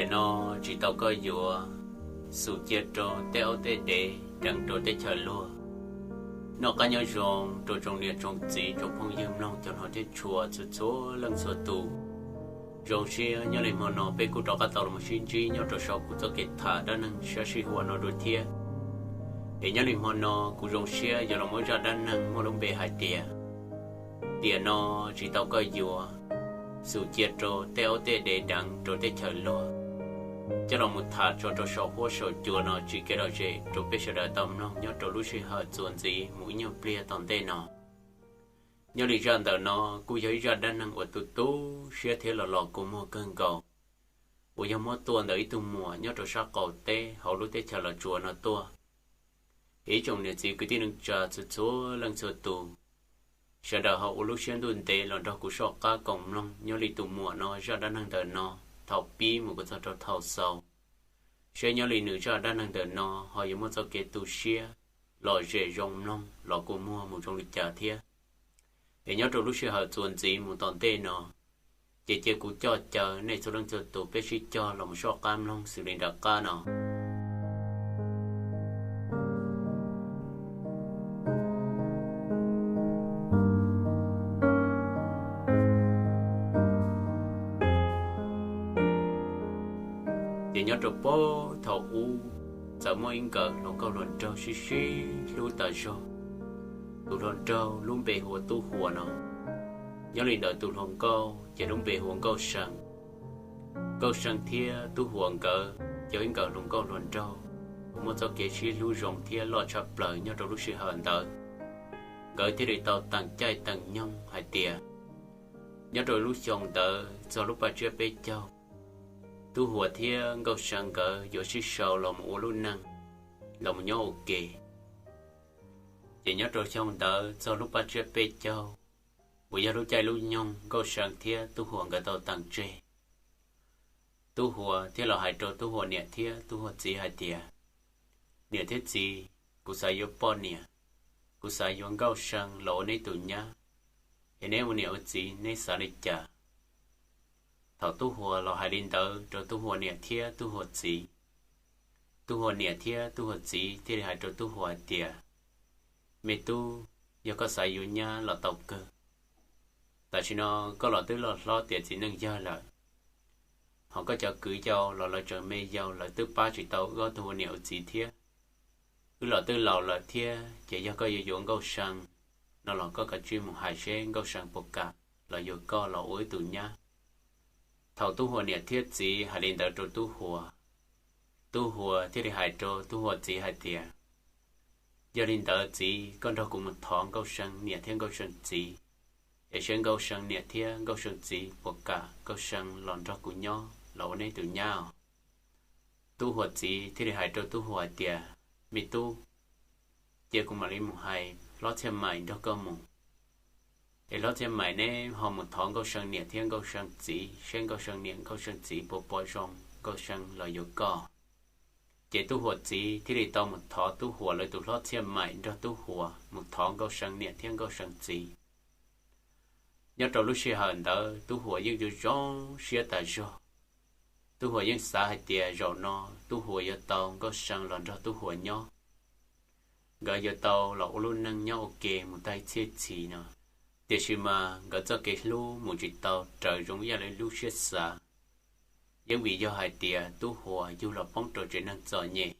Tiam no tsis tau koj yuav, xum cia rau tej aub tej dev deev rau teb chaws luag. Noj qab nyob zoo rau tsoom niam tsoom txiv tsoom phooj ywg mloog cov hluas thiab tshua txhua txhua leej txhua tus. Zoo siab nyob li hmo no peb kuj rov qab tau los sib ntsib nyob rau saum kuv txoj kev tham dab neeg sab sij huam no dua thiab. Es nyob li hmo no kuv zoo siab yuav los muab zaj dab neeg muaj lub npe hais tias, tiam no tsis tau koj yuav, xum cia rau tej aub tej dev deev rau teb chaws luag, coj los mus tham tso rau saum huab saum cua no tsis kev lom zem rau peb sawv daws tau mloog nyob rau lub sij hawm txuas ntxiv mus ib nyuag pliag tom ntej no. Nyob li zaj ntawm no kuj yog ib zaj dab neeg uas tu tu siab thiab los los kua muag kawg nkaus, uas yog muab tuaj ntawm ib tug muam nyob rau sab qaum teb hauv lub teb chaws Los Tsuas no tuaj. Ib tsoom niam txiv kwv tij neej tsa txhua txhua leej txhua tus, sawv daws ho ua lub siab ntuj ntev los nrog kuv soj qab koom mloog nyob li tus muam no zaj dab neeg ntawm no thaum pib mus kom txog rau thaum xaus, saib nyob li nws zaj dab neeg ntawm no ho yuav muaj txoj kev tu siab, lom zem zoo mloog los kua muag mus zoo li cas thiab. Es nyob rau lub sij hawm txuas ntxiv mus tom ntej no, ces cia kuv coj caw nej txhua leej txhua tus peb sib cog los mus soj qab mloog xws li nram qab no. Ces nyob rau puag thaum ub, txawm muaj ib nkawm hluas nkauj hluas nraug sib sib hlub tas zog. Tus hluas nraug lub npe hu ua Tub Huas no. Nyob li ntawd tus hluas nkauj ces lub npe hu ua Nkauj See. Nkauj See thiab Tub Huas nkawd yog ib nkawm hluas nkauj hluas nraug uas muaj txoj kev sib hlub zoo thiab loj tshaj plaws nyob rau lub sij hawm ntawd. Nkawd thiaj li tau teem caij teem nyoog hais tias, nyob rau lub xyoo ntawd txog lub paj tsiab peb caug, Tub Huas thiab Nkauj See nkawd yuav sib sau los mus ua lub neej, los mus nyob ua ke. Ces nyob rau xyoo ntawd txog lub paj tsiab peb caug, uas yog lub caij lub nyoog Nkauj See thiab Tub Huas nkawd tau teem tseg. Tub Huas thiaj los hais rau Tub Huas niam thiab Tub Huas txiv hais tias, niam thiab txiv, kuv xav yuav poj niam, kuv xav yuav Nkauj See los ua neb tus nyab, es neb ua niam ua txiv neb xav li cas? Thaum Tub Huas los hais li ntawd rau Tub Huas niam thiab Tub Huas txiv, Tub Huas niam thiab Tub Huas txiv thiaj li hais rau Tub Huas hais tias, me tub, yog koj xav yuav nyab los tau kawg, tam sim no koj los twb loj hlob tiav txiv neej yawg lawm, ho koj cov kwv yau los lawv tseem me yau, lawv twb pab tsis tau wb ob tug ua niam ua txiv thiab. Wb los twb laus lawm thiab, ces yog koj yuav yuav Nkauj See no los koj kav tsij mus hais seb Nkauj See puas kam los yuav koj los ua wb tus nyab. Thaum Tub Huas niam thiab txiv hais li ntawd rau Tub Huas, Tub Huas thiaj li hais rau Tub Huas txiv hais tias, yog li ntawd txiv, koj nrog kuv mus thov Nkauj See niam thiab Nkauj See txiv, es seb Nkauj See niam thiab Nkauj See txiv puas kam Nkauj See los nrog kuv nyob los ua neb tus nyab os. Tub Huas txiv thiaj li hais rau Tub Huas hais tias, me tub, cia kuv mam li mus hais hlob Txhiaj Maim nrog koj mus, es hlob Txhiaj Maim neb ho mus thov Nkauj See niam thiab Nkauj See txiv, seb Nkauj See niam Nkauj See txiv puas pom zoo Nkauj See los yuav koj. Ces Tub Huas txiv thiaj li tau mus thov Tub Huas lawv tus hlob Txhiaj Maim nrog Tub Huas mus thov Nkauj See niam thiab Nkauj See txiv. Nyob rau lub sij hawm ntawd Tub Huas yeej yuav zoo siab tas zog. Tub Huas yeej xav hais tias zaum no Tub Huas yuav tau Nkauj See los nrog Tub Huas nyob, nkawd yuav tau los ua lub neej nyob ua ke mus tag ib txhiab txhis no. Tiam sis mas nkawd txoj kev hlub mus tsis tau raws zoo ib yam li lub siab xav, yeej vim yog hais tias Tub Huas yug los poob rau tsev neeg txom nyem,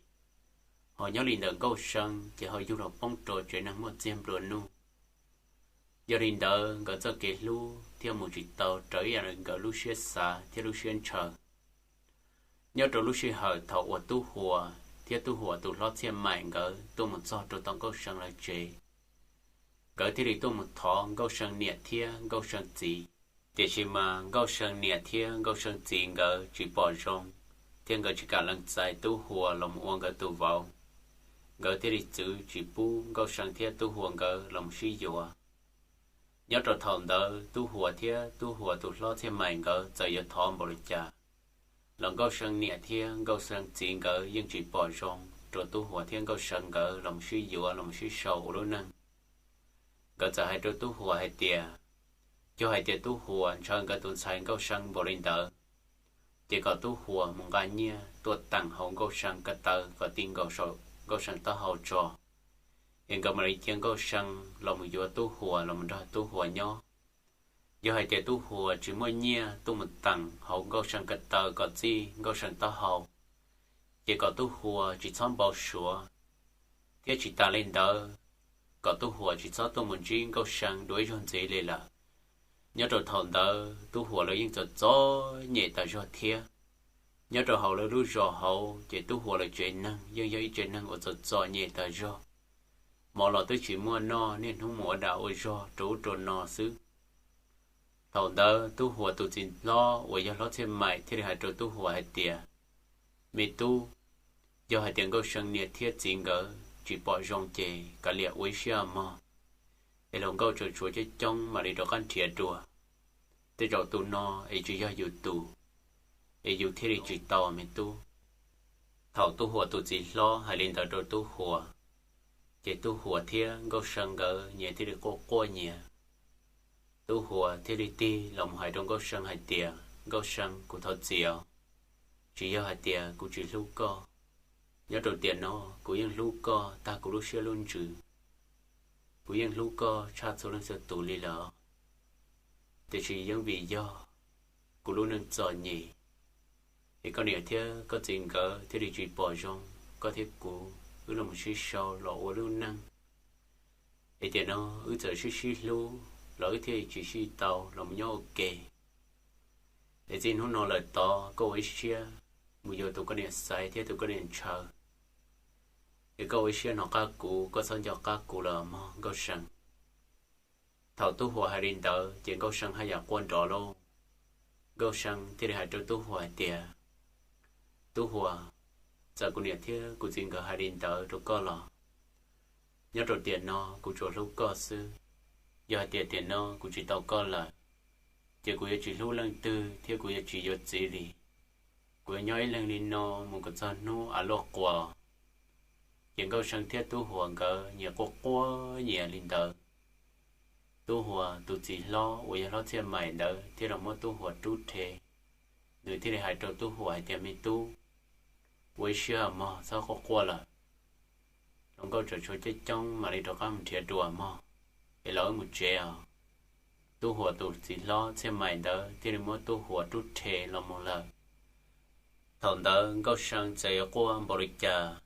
ho nyob li ntawd Nkauj See ces ho yug los poob rau tsev neeg muaj txiag nplua nuj. Yog li ntawd nkawd txoj kev hlub thiaj mus tsis tau raws ib yam li nkawd lub siab xav thiab lub siab ntshaw. Nyob rau lub sij hawm thaum uas Tub Huas thiab Tub Huas tus hlob Txhiaj Maim nkawd tuaj mus txog rau tom Nkauj See lawv tsev, nkawd thiaj li tuaj mus thov Nkauj See niam thiab Nkauj See txiv. Tiam sis mas Nkauj See niam thiab Nkauj See txiv nkawd tsis pom zoo, thiab nkawd tsis kam lees txais Tub Huas los mus ua nkawd tus vauv. Nkawd thiaj li txwv tsis pub Nkauj See thiab Tub Huas nkawd los mus sib yuav. Nyob rau thaum ntawd Tub Huas thiab Tub Huas tus hlob Txhiaj Maim nkawd txawm yuav thov npaum li cas los Nkauj See niam thiab Nkauj See txiv nkawd yeej tsis pom zoo rau Tub Huas thiab Nkauj See nkawd los mus sib yuav los mus sib sau ua lub neej. Nkawd txawm hais rau Tub Huas hais tias, yog hais tias Tub Huas ntshaw nkawd tus ntxhais Nkauj See npaum li ntawd, ces kom Tub Huas mus nqa nyiaj tuaj teem hauv Nkauj See ko taw kom ti nkaus saum Nkauj See taub hau tso, es nkawd mam li cia Nkauj See los mus yuav Tub Huas los mus nrog Tub Huas nyob. Yog hais tias Tub Huas tsis muaj nyiaj tuaj mus teem hauv Nkauj See ko taw kom txij Nkauj See taub hau, ces kom Tub Huas tsis txhob npau suav, thiab tsis tas li ntawd, kom Tub Huas tsis txhob tuaj mus ntsib Nkauj See dua ib zaug ntxiv li lawm. Nyob rau thaum ntawd Tub Huas los yeej txom txom nyem tas zog thiab. Nyob rau hauv lawv lub zos hauv ces Tub Huas lawv tsev neeg yeej yog ib tsev neeg uas txom txom nyem tas zog. Mov los twb tsis muaj noj, niaj hnub mus ua dag ua zog rau ub rau no xwb. Thaum ntawd Tub Huas tus txiv hlob uas yog Hlob Txhiaj Maim thiaj li hais rau Tub Huas hais tias, Me tub, yog hais tias Nkauj See niam thiab txiv nkawd tsis pom zoo ces kav liam ua ib siab mog, es hluas nkauj tseem tshuav coob coob mam li rov qab nrhiav dua. Tej zaum tus no es tsis yog yus tus, es yus thiaj li tsis tau me tub. Thaum Tub Huas tus txiv hlob hais li ntawd rau Tub Huas, ces Tub Huas thiab Nkauj See nkawd nyias thiaj li quaj quaj nyias. Tub Huas thiaj li tig los mus hais rau Nkauj See hais tias, Nkauj See, kuv thov txim os, tsis yog hais tias kuv tsis hlub koj. Nyob rau tiam no kuv yeej hlub koj tag kuv lub siab lub ntsws, kuv yeej hlub koj tshaj txhua leej txhua tus li lawm, tiam sis yeej vim yog kuv lub neej txom nyem, es koj niam thiab koj txiv nkawd thiaj li tsis pom zoo koj thiab kuv wb los sib sau los ua lub neej. Es tiam no wb txawm sib sib hlub los wb thiaj tsis sib tau los mus nyob ua ke. Es txij hnub no lawm tod koj ua ib siab mus yuav tus koj niam xaiv thiab tus koj niam ntshaw, es koj ua ib siab hnov qab kuv, koj txhob nco qab kuv lawm mog Nkauj See. Thaum Tub Huas hais li ntawd ces Nkauj See haj yam quaj nrov lauj. Nkauj See thiaj li hais rau Tub Huas hais tias, Tub Huas, txawm kuv niam thiab kuv txiv nkawd hais li ntawd rau koj los, nyob rau tiam no kuv tsuas hlub koj xwb. Yog hais tias tiam no kuv tsis tau koj lawm, ces kuv yuav tsis hlub leej twg thiab kuv yuav tsis yuav txiv li. Kuv yuav nyob ib leeg li no mus kom txog hnub av luaj quas. Ces Nkauj See thiab Tub Huas nkawd nyias quaj quaj nyias li ntawd. Tub Huas tus txiv hlob uas yog Hlob Txhiaj Maim ntawd thiaj los muab Tub Huas rub rhe, nws thiaj li hais rau Tub Huas hais tias, Me tub, ua ib siab mog, txhob quaj quaj lawm. Hluas nkauj tseem tshuav coob coob mam li rov qab mus nrhiav dua mog, es los wb mus tsev os. Tub Huas tus txiv hlob Txhiaj Maim ntawd thiaj li muab Tub Huas rub rhe los mus lawm. Thaum ntawd Nkauj See txawm yuav quaj npaum li cas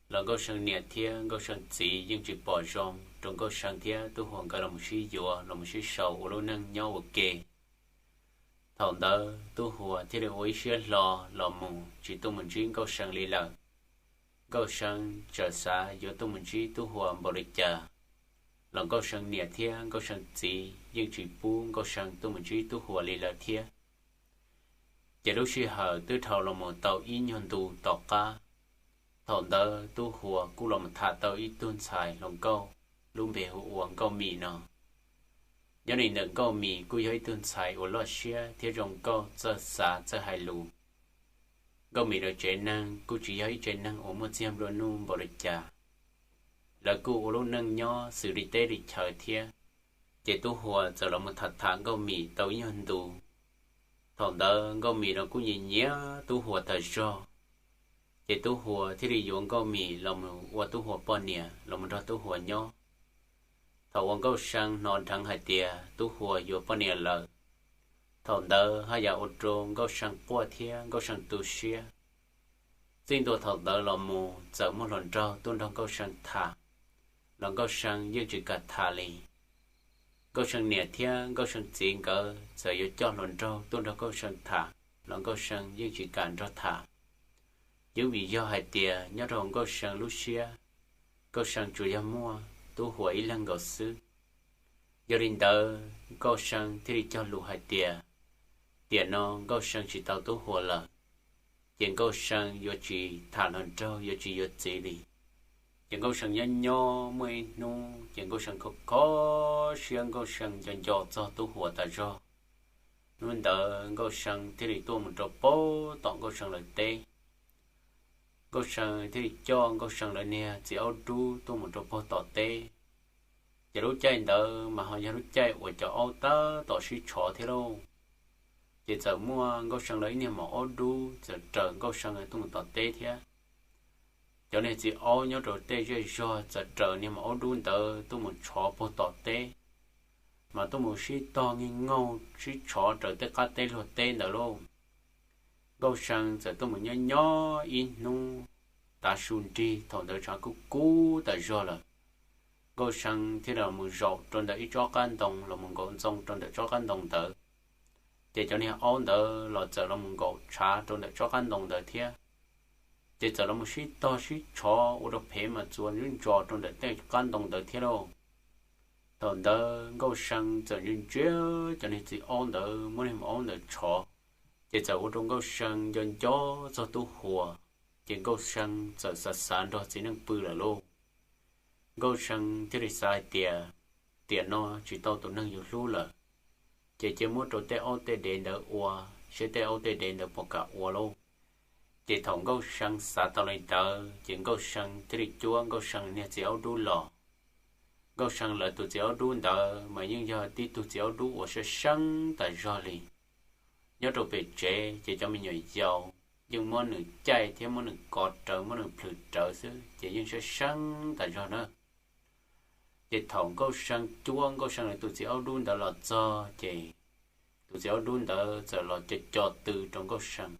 los Nkauj See niam thiab Nkauj See txiv yeej tsis pom zoo rau Nkauj See thiab Tub Huas nkawd los sib yuav los sib sau ua lub neej nyob ua ke. Thaum ntawd Tub Huas thiaj li ua ib siab hlo los mus tsis tuaj mus ntsib Nkauj See li lawm. Nkauj See txawm xav yuav tuaj mus ntsib Tub Huas npaum li cas los Nkauj See niam thiab Nkauj See txiv yeej tsis pub Nkauj See tuaj mus ntsib Tub Huas li lawm thiab. Ces lub sij hawm twb dhau los mus tau ib nyuag ntu tom qab, thaum ntawd Tub Huas kuj los mus tham tau ib tug ntxhais hluas nkauj lub npe hu ua Nkauj Mim no. Nyob li ntawm Nkauj Mim kuj yog ib tug ntxhais uas loj siab thiab zoo nkauj, txawj xav txawj hais lus. Nkauj Mim lawv tsev neeg kuj tsis yog ib tsev neeg uas muaj txiag nplua nuj npaum li cas, lawv kuj ua lub neej nyob xws li teb li chaw thiab. Ces Tub Huas txawm los mus tham tham Nkauj Mim tau ib nyuag ntu. Thaum ntawd Nkauj Mim los kuj nyiam nyiam Tub Huas tas zog, ces Tub Huas thiaj li yuav Nkauj Mim los mus ua Tub Huas poj niam los mus nrog Tub Huas nyob. Thaum uas Nkauj See hnov dheev hais tias Tub Huas yuav poj niam lawm, thaum ntawd haj yam ua rau Nkauj See quaj thiab Nkauj See tu siab. Txij ntua thaum ntawd los mus txawm muaj hluas nraug tuaj nrog Nkauj See tham, los Nkauj See yeej tsis kam tham li. Nkauj See niam thiab Nkauj See txiv nkawd txawm yuav coj hluas nraug tuaj nrog Nkauj See tham los Nkauj See yeej tsis kam nrog tham. Yeej vim yog hais tias nyob rau Nkauj See lub siab, Nkauj See tsuas yog muaj Tub Huas ib leeg nkaus xwb. Yog li ntawd Nkauj See thiaj li cog lus hais tias, tiam no Nkauj See tsis tau Tub Huas lawm, ces Nkauj See yuav tsis tham hluas nraug, yuav tsis yuav txiv li. Ces Nkauj See nyob nyob muaj ib hnub ces Nkauj See kho kho siab, Nkauj See nco nco txog Tub Huas tas zog. Hnub ntawd Nkauj See thiaj li tuaj mus rau pem tom Nkauj See lawv teb. Nkauj See thiaj li coj Nkauj See lawv niag txiv aub dub tuaj mus rau pem tom teb. Ces lub caij ntawd mas ho yog lub caij uas cov aub tab tom sib tshov thiab lauj. Ces txawm muaj Nkauj See lawv ib niag maum aub dub txawm raws Nkauj See tuaj mus tom teb thiab. Cov niag txiv aub nyob rau tej zej zog txawm raws niag maum aub dub ntawd tuaj mus tshov puag tom teb, mas tuaj mus sib tog nkeeg nkaug sib tshov raws tej qab teb luag teb ntawd lauj. Nkauj See txawm tuaj mus nyob nyob ib hnub, tav su nrig thaum ntawd tshav kub kub tas zog lawm. Nkauj See thiaj los mus zaum rau ntawm ib tsob qab ntoo los mus nkaum ntxoo rau ntawm tsob qab ntoo ntawd. Ces cov niag aub ntawd los txawm los mus nkaum tshav rau ntawm tsob qab ntoo ntawd thiab. Ces txawm los mus sib tog sib tshov ua rau phev mas txuas ntsuj ntsos rau ntawm tej qab ntoo ntawd thiab lauj. Thaum ntawd Nkauj See txawm ntsia ntsia cov niag txiv aub ntawd muab niag maum aub ntawd tshov, ces txawm ua rau Nkauj See nco nco txog Tub Huas. Ces Nkauj See txawm xav xav nrog txiv neej pw lawm lauj. Nkauj See thiaj li xav hais tias, tiam no tsis tau tus neeg yus hlub lawm, ces cia muab rau tej aub tej dev ntawd ua, seb tej aub tej dev ntawd puas kam ua lauj. Ces thaum Nkauj See xav tau li ntawd ces Nkauj See thiaj li cuab Nkauj See niag txiv aub dub los. Nkauj See lawv tus txiv aub dub ntawd mas yeej yog tib tug txiv aub dub uas sab seeb tas zog li. Nyob rau pem tsev ces cov me nyuam yaus yeej muab nws caij thiab muab nws kov rawv muab nws plhws rawv xwb ces yeej sab seeb tas zog na. Ces thaum Nkauj See cuab Nkauj See lawv tus txiv aub dub ntawd los txog ces tus txiv aub dub ntawd txawm los co co tw rau Nkauj See.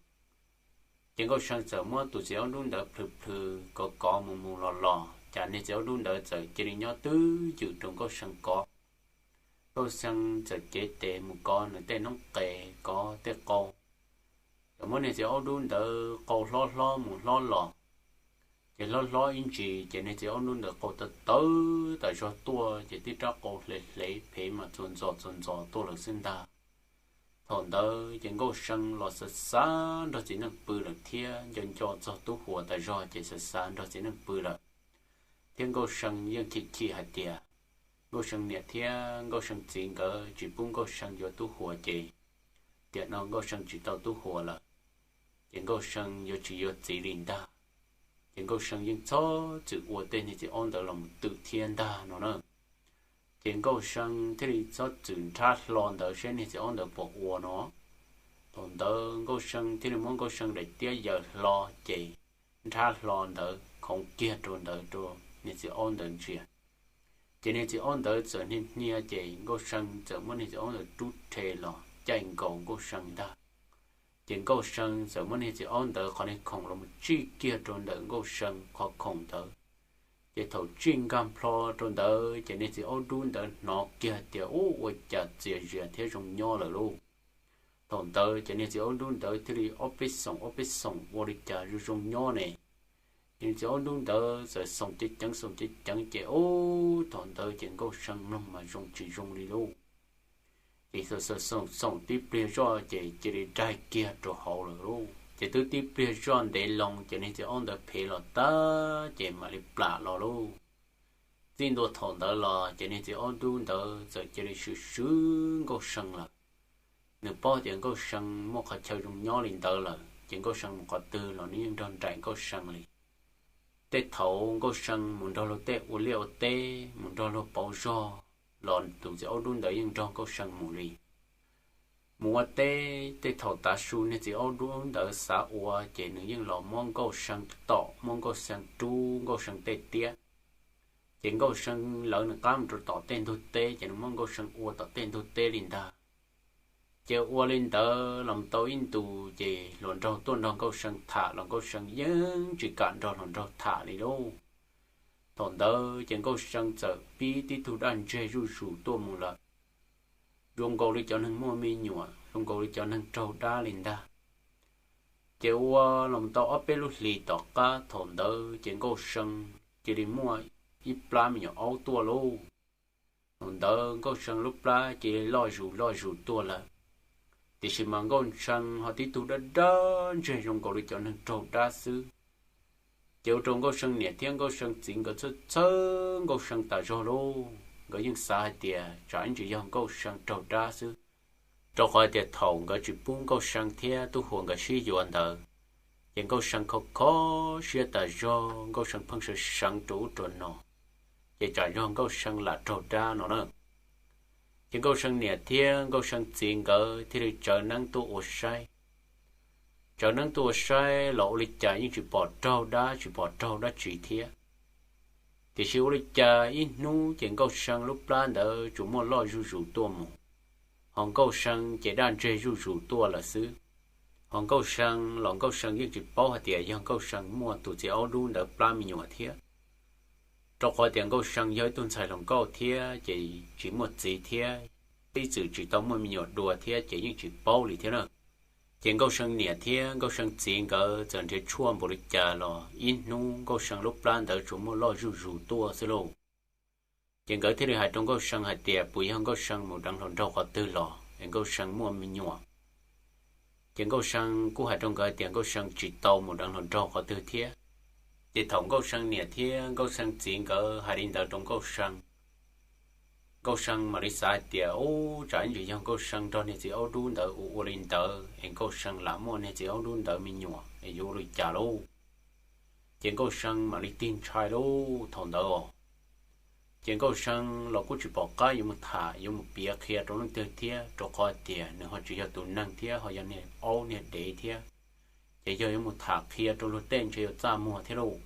Ces Nkauj See txawm muab tus txiv aub dub ntawd plhws plhws kov kov mus mus los los, cas niag txiv aub dub ntawd txawm cia li nyob twj ywm rau Nkauj See kov. Nkauj See txawm cev tes mus kov nws tej noob qes kov tej qau, txawm muab niag txiv aub dub ntawd qau hlob hlob mus hlob los. Ces hlob hlob ib ntsis ces niag txiv aub dub ntawd qau tawv tawv tas zog tuaj ces tib rab qau hle hle phev mas txuas ntxos txuas ntxos tuaj lawm xwb ntag. Thaum ntawd ces Nkauj See los xav xav nrog txiv neej pw lawm thiab nco nco txog Tub Huas tas zog ces xav xav nrog txiv neej pw lawm. Thiab Nkauj See yeej chim chim hais tias Nkauj See niam thiab Nkauj See txiv nkawd tsis pub Nkauj See yuav Tub Huas ces tiam no Nkauj See tsis tau Tub Huas lawm, ces Nkauj See yuav tsis yuav txiv li ntag. Ces Nkauj See yeej txhob txwm ua tej niag txiv aub ntawd los mus twm thiab ntag no na. Ces Nkauj See thiaj li txhob txwm nrhab hlo ntawd seb niag txiv aub ntawd puas ua no. Thaum ntawd Nkauj See thiaj li muab Nkauj See daim tiab yaws hlo ces nrhab hlo ntawd khoov kiag rau ntawd rau niag txiv aub ntawd ntsia. Ces niag txiv aub ntawd txawm hnia hnia ces Nkauj See txawm muab niag txiv aub ntawd rub rhe los caij nkaus Nkauj See ntag. Ces Nkauj See txawm muab niag txiv aub ntawd qhov niag khoom los mus tsij kiag rau ntawm Nkauj See qhov khoom ntawd. Ces thaum tsij nkag nplho rau ntawd ces niag txiv aub dub ntawd hnov kiag tias ub ua cas txias zias thiab zoo nyob lawm lauj. Thaum ntawd ces niag txiv aub dub ntawd thiaj li ob peb xoom ob peb xoom ua li cas zoo zoo nyob ne. Ces niag txiv aub dub ntawd txawm xoom ceev ceev xoom ceev ceev ces ub thaum ntawd ces Nkauj See mloog mas zoo tsis zoo li lauj. Ces xoom xoom xoom tib pliag zoj ces cia li daig kiag rau hauv lawm lauj. Ces twb tib pliag zoj ntev loo ces niag txiv aub ntawd phev los tag ces mam li plam los lauj. Txij ntua thaum ntawd los ces niag txiv aub dub ntawd txawm cia li swm swm Nkauj See lawm. Nws paub tias Nkauj See muaj qhov chaw zoo nyob li ntawd lawm ces Nkauj See mus qhov twg los nws yeej nrog nraim Nkauj See li. Tej thaum Nkauj See mus nrog luag tej ua liaj ua teb mus nrog luag pauv zog los tus txiv aub dub ntawd yeej nrog Nkauj See mus li. Mus ua teb tej thaum tav su niag txiv aub dub ntawd xav ua ces nws yeej los muab Nkauj See tom muab Nkauj See rub Nkauj See tej tiab. Ces Nkauj See lawv nws qab mus rau tom tej ntug teb ces nws muab Nkauj See ua tom tej ntug teb li ntag. Ces ua li ntawd los tau ib ntus ces hluas nraug tuaj nrog Nkauj See tham los Nkauj See yeej tsis kam nrog hluas nraug tham li lauj. Thaum ntawd ces Nkauj See txawm pib tib tug dab ntseg zuj zus tuaj mus lawm, zoo nkaus li cov neeg muaj me nyuam zoo nkaus li cov neeg raug dab li ntag. Ces ua los tau ob peb lub hlis tom qab thaum ntawd ces Nkauj See cia li muaj ib plab me nyuam aub tuaj lauj. Thaum ntawd Nkauj See lub plab cia li loj zus loj zus tuaj lawm. Tiam sis mas Nkauj See ho tib tug dab dab ntseg zoo nkaus li cov neeg raug dab xwb. Ces ua rau Nkauj See niam thiab Nkauj See txiv nkawd txhawj txhawj Nkauj See tas zog lauj, nkawd yeej xav hais tias tsam ib ntsis yog Nkauj See raug dab xwb, rau qhov hais tias thaum nkawd tsis pub Nkauj See thiab Tub Huas nkawd sib yuav ntawd, ces Nkauj See kho kho siab tas zog, Nkauj See pheej sawv seev rau ub rau no, ces tsam yog Nkauj See lam raug dab no na. Ces Nkauj See niam thiab Nkauj See txiv nkawd thiaj li tsawv neeb tuaj ua saib. Tsawv neeb tuaj ua saib los ua li cas yeej tsis pom raug dab tsis pom raug dab tsi thiab. Tiam sis ua li cas ib hnub ces Nkauj See lub plab ntawd tsuas muaj loj zuj zus tuaj mus, ho Nkauj See ces daj ntseg zuj zus tuaj lawm xwb. Ho Nkauj See los Nkauj See yeej tsis paub hais tias yog Nkauj See muaj tus txiv aub dub ntawd plab me nyuam thiab, rau qhov tias Nkauj See yog ib tug ntxhais hluas nkauj thiab ces tsis muaj txiv thiab, ib txwm tsis tau muaj me nyuam dua thiab ces yeej tsis paub li thiab na. Ces Nkauj See niam thiab Nkauj See txiv nkawd txawm nrhiav tshuaj npaum li cas los ib hnub Nkauj See lub plab ntawd tsuas muaj loj zuj zus tuaj xwb lauj. Ces nkawd thiaj li hais rau Nkauj See hais tias puas yog Nkauj See mus deev hluas nraug qhov twg los es Nkauj See muaj me nyuam. Ces Nkauj See kuj hais rau nkawd hais tias Nkauj See tsis tau mus deev hluas nraug qhov twg thiab. Ces thaum Nkauj See niam thiab Nkauj See txiv nkawd hais li ntawd rau Nkauj See, Nkauj See mam li xav hais tias ub, tsam ib ntsis yog Nkauj See nrog niag txiv aub dub ntawd ua ua li ntawd es Nkauj See lam muaj niag txiv aub dub ntawd me nyuam es yuav ua li cas lauj. Ces Nkauj See mam li tig ntshai lauj thaum ntawd os. Ces Nkauj See los kuj tsis pom qab yuav mus tham yuav mus piav qhia rau leej twg thiab, rau qhov tias nws ho tsis yog tus neeg thiab ho yog niag aub niag dev thiab, ces yog yuav mus tham qhia rau luag tej ntshe yuav txaj muag thiab lauj.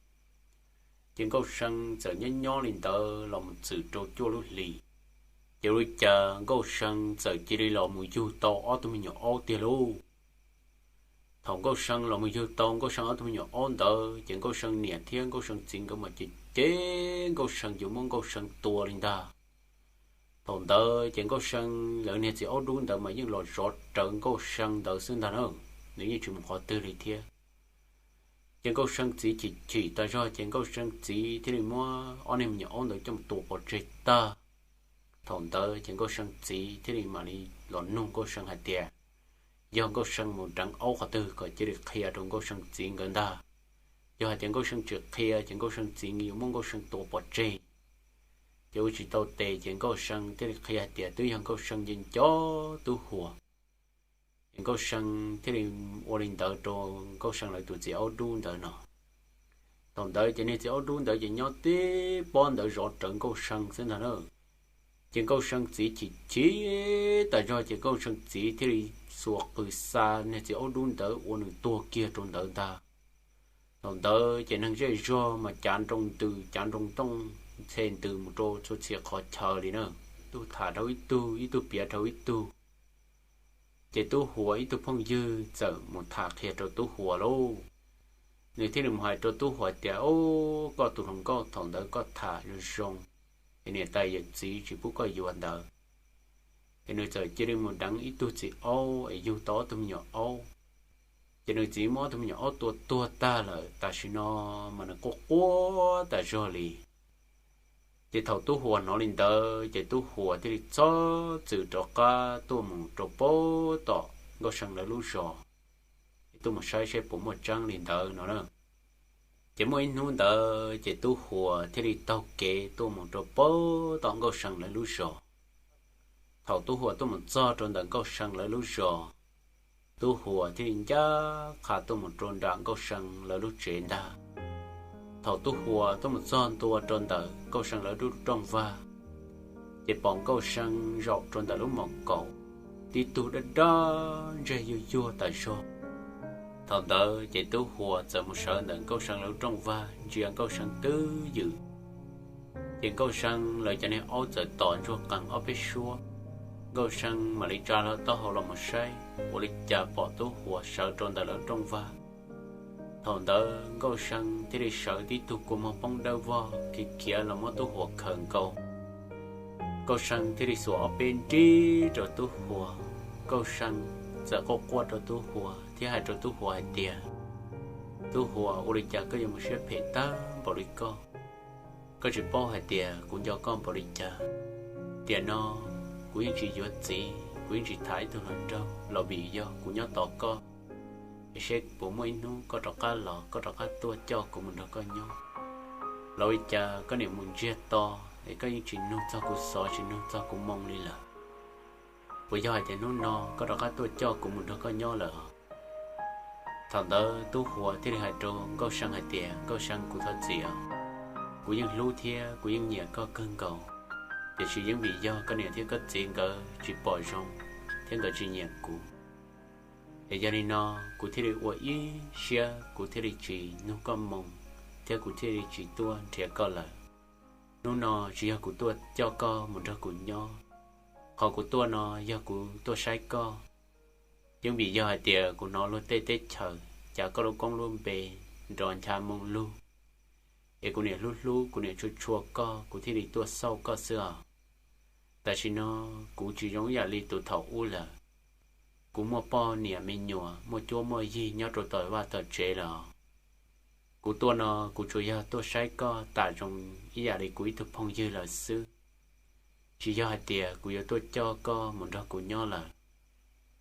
Ces Nkauj See txawm nyob nyob li ntawd los mus txwm rau cuaj lub hlis, ces ua li cas Nkauj See txawm cia li los mus yug tau ob tug me nyuam aub tiag lauj. Thaum Nkauj See los mus yug tau Nkauj See ob tug me nyuam aub ntawd ces Nkauj See niam thiab Nkauj See txiv nkawd mas cem cem Nkauj See yuav muab Nkauj See tua li ntag. Thaum ntawd ces Nkauj See lawv niag txiv aub dub ntawd mas yeej los zov rawv Nkauj See ntawd xwb ntag na, nws yeej tsis mus qhov twg li thiab. Ces Nkauj See txiv chim chim tas zog ces Nkauj See txiv thiaj li muab ob niag me nyuam aub ntawd coj mus tua pov tseg tag. Thaum ntawd ces Nkauj See txiv thiaj li mam li los nug Nkauj See hais tias yog Nkauj See mus deev aub qhov twg kom cia li qhia rau Nkauj See txiv nkawd ntag. Yog hais tias Nkauj See tsis qhia ces Nkauj See txiv yuav muab Nkauj See tua pov tseg. Ces ua tsis tau tes ces Nkauj See thiaj li qhia hais tias twb yog Nkauj See nco nco Tub Huas, ces Nkauj See thiaj li ua li ntawd rau Nkauj See lawv tus txiv aub dub ntawd no. Thaum ntawd ces niag txiv aub dub ntawd ces nyob tib pob ntawd zov rawv Nkauj See xwb ntag na. Ces Nkauj See txiv chim chim tas zog ces Nkauj See txiv thiaj li xuas qws xa niag txiv aub dub ntawd ua nws tuag kiag rau ntawd ntag. Thaum ntawd ces neeg zej zog mas cav nroo ntws cav nroo ntooj ntxhe ntws mus rau txhua txhia qhov chaw li na, ib tug tham dhau ib tug, ib tug piav dhau ib tug. Ces Tub Huas ib tug phooj ywg txawm mus tham qhia rau Tub Huas lauj. Nws thiaj li mus hais rau Tub Huas tias, Au, koj tus hluas nkauj thaum ntawd koj tham zoo zoo, es niam tais yawm txiv tsis pub koj yuav ntawd, es nws txawm cia li mus deev ib tug txiv aub es yug tau ob tug me nyuam aub. Ces nws txiv muab ob tug me nyuam aub tua tuag tag lawm, tam sim no mas nws quaj quaj tas zog li. Ces thaum Tub Huas hnov li ntawd ces Tub Huas thiaj li txhob txwm rov qab tuaj mus rau pem tom Nkauj See lawv lub zos, tuaj mus saib seb puas muaj tseeb li ntawd no na. Ces muaj ib hnub ntawd ces Tub Huas thiaj li taug kev tuaj mus rau pem tom Nkauj See lawv lub zos. Thaum Tub Huas tuaj mus txog rau ntawm Nkauj See lawv lub zos, Tub Huas thiaj li ncaj qha tuaj mus rau nram Nkauj See lawv lub tsev ntag. Thaum Tub Huas tuaj mus txog ntua rau ntawm Nkauj See lawv lub rooj vag, ces pom Nkauj See zaum rau ntawm lub mom kaum, tib tug daj daj ntseg yuag yuag tas zog. Thaum ntawd ces Tub Huas txawm mus sawv ntawm Nkauj See lawv lub rooj vag ntsia Nkauj See twb ywm. Ces Nkauj See lawv cov niag aub txawm tom ntsuag qees ob peb suab. Nkauj See mam li tsa hlo taub hau los mus saib, ua li cas pom Tub Huas sawv rau ntawm lawv lub rooj vag. Thaum ntawd Nkauj See thiaj li sawv tib tug kua muag poob dawb vog khiav khiav los muab Tub Huas khawm nkaus. Nkauj See thiaj li xuas ob peb nrig rau Tub Huas. Nkauj See txawm quaj quaj rau Tub Huas thiab hais rau Tub Huas hais tias, Tub Huas, ua li cas koj yuav mus siab phem tag npaum li koj? Koj tsis paub hais tias kuv nco koj npaum li cas. Tiam no kuv yeej tsis yuav txiv, kuv yeej tsis tham ib tug hluas nraug los vim yog kuv nyob tos koj, es seb puas muaj ib hnub koj rov qab los koj rov qab tuaj coj kuv mus nrog koj nyob. Los ua li cas koj niam mus ntsiag to es koj yeej tsis nug txog kuv xov tsis nug txog kuv moo li lawm? Puas yog hais tias hnub no koj rov qab tuaj coj kuv mus nrog koj nyob lawm? Thaum ntawd Tub Huas thiaj li hais rau Nkauj See hais tias, Nkauj See, kuv thov txim os, kuv yeej hlub thiab kuv yeej nyiam koj kawg nkaus. Tiam sis yeej vim yog koj niam thiab koj txiv nkawd tsis pom zoo thiab nkawd tsis nyiam kuv, es yog li no kuv thiaj li ua ib siab kuv thiaj li tsis nug koj moo thiab kuv thiaj li tsis tuaj nrhiav koj lawm. Hnub no tsis yog kuv tuaj coj koj mus nrog kuv nyob, qhov kuv tuaj no yog kuv tuaj saib koj. Yeej vim yog hais tias kuv hnov luag tej teb chaws cav koj lub koob lub npe nrov ncha moo lug, es kuv niam hlub hlub kuv niam tshua tshua koj kuv thiaj li tuaj xauj koj xwb os. Tam sim no kuv tsis zoo ib yam li tus thaum ub lawm. Kuv muaj poj niam me nyuam muaj cuab muaj yig nyob rau tom vaj tom tsev lawm. Kuv tuaj no kuv tsuas yog tuaj saib koj tam zoo ib yam li kuv ib tug phooj ywg lawm xwb, tsis yog hais tias kuv yuav tuaj coj koj mus nrog kuv nyob lawm.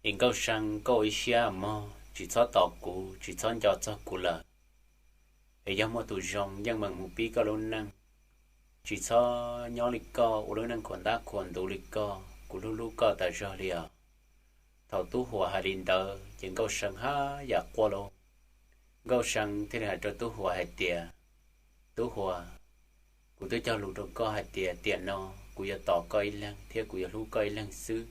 Es Nkauj See, koj ua ib siab mog, tsis txhob tos kuv, tsis txhob nco txog kuv lawm. Es yog muaj tus zoo yeej meem mus pib koj lub neej, tsis txhob nyob li koj ua lub neej khuam ntab khuam ntuv li koj, kuv hlub hlub koj tas zog li os. Thaum Tub Huas hais li ntawd ces Nkauj See haj yam quaj lauj. Nkauj See thiaj li hais rau Tub Huas hais tias, Tub Huas, kuv twb cog lus rau koj hais tias tiam no kuv yuav tos koj ib leeg thiab kuv yuav hlub koj ib leeg xwb.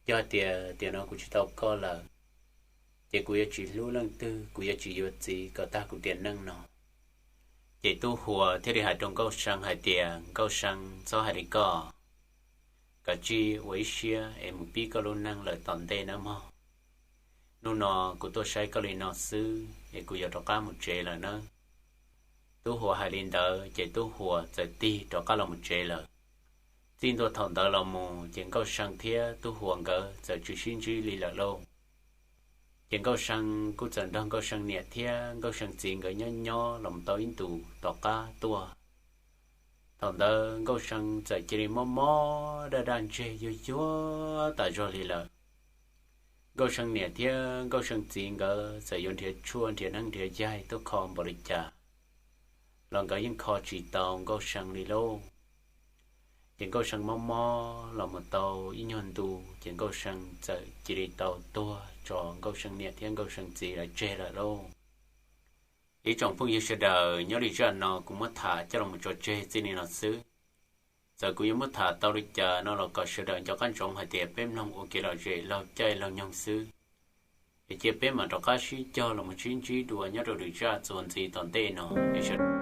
Yog hais tias tiam no kuv tsis tau koj lawm, ces kuv yuav tsis hlub leej twg, kuv yuav tsis yuav txiv kom tag kuv tiam neej no. Ces Tub Huas thiaj li hais rau Nkauj See hais tias, Nkauj See, txhob hais li koj, kav tsij ua ib siab es mus pib koj lub neej lawm tom ntej nawb mog. Hnub no kuv tuaj saib koj li no xwb es kuv yuav rov qab mus tsev lawm nawb. Tub Huas hais li ntawd ces Tub Huas txawm tig rov qab los mus tsev lawm. Txij ntua thaum ntawd los mus ces Nkauj See thiab Tub Huas nkawd txawm tsis sib ntsib li lawm lauj. Ces Nkauj See kuj txawm nrog Nkauj See niam thiab Nkauj See txiv nkawd nyob nyob los tau ib ntus tom qab tuaj. Thaum ntawd Nkauj See txawm cia li mob mob daj daj ntseg yuag yuag tas zog li lawm. Nkauj See niam thiab Nkauj See txiv nkawd txawm yuav nrhiav tshuaj nrhiav neeb nrhiav yaig tuaj kho npaum li cas los nkawd yeej kho tsis tau Nkauj See li lauj. Ces Nkauj See mob mob los mus tau ib nyuag ntu ces Nkauj See txawm cia li tau tuag tso Nkauj See niam thiab Nkauj See txiv lawv tseg lawm lauj. Ib tsoom phooj ywg sawv daws, nyob li zaj no kuv muab tham coj los tso tseg txij li no xwb. Txawm kuv yuav muab tham tau li cas no los kom sawv daws nco qab ntsoov hais tias peb mloog ua kev lom zem laug caij laug nyoog xwb, es cia peb mam rov qab sib cog los mus sib ntsib dua nyob rau lwm zaj txuas ntxiv tom ntej no es sawv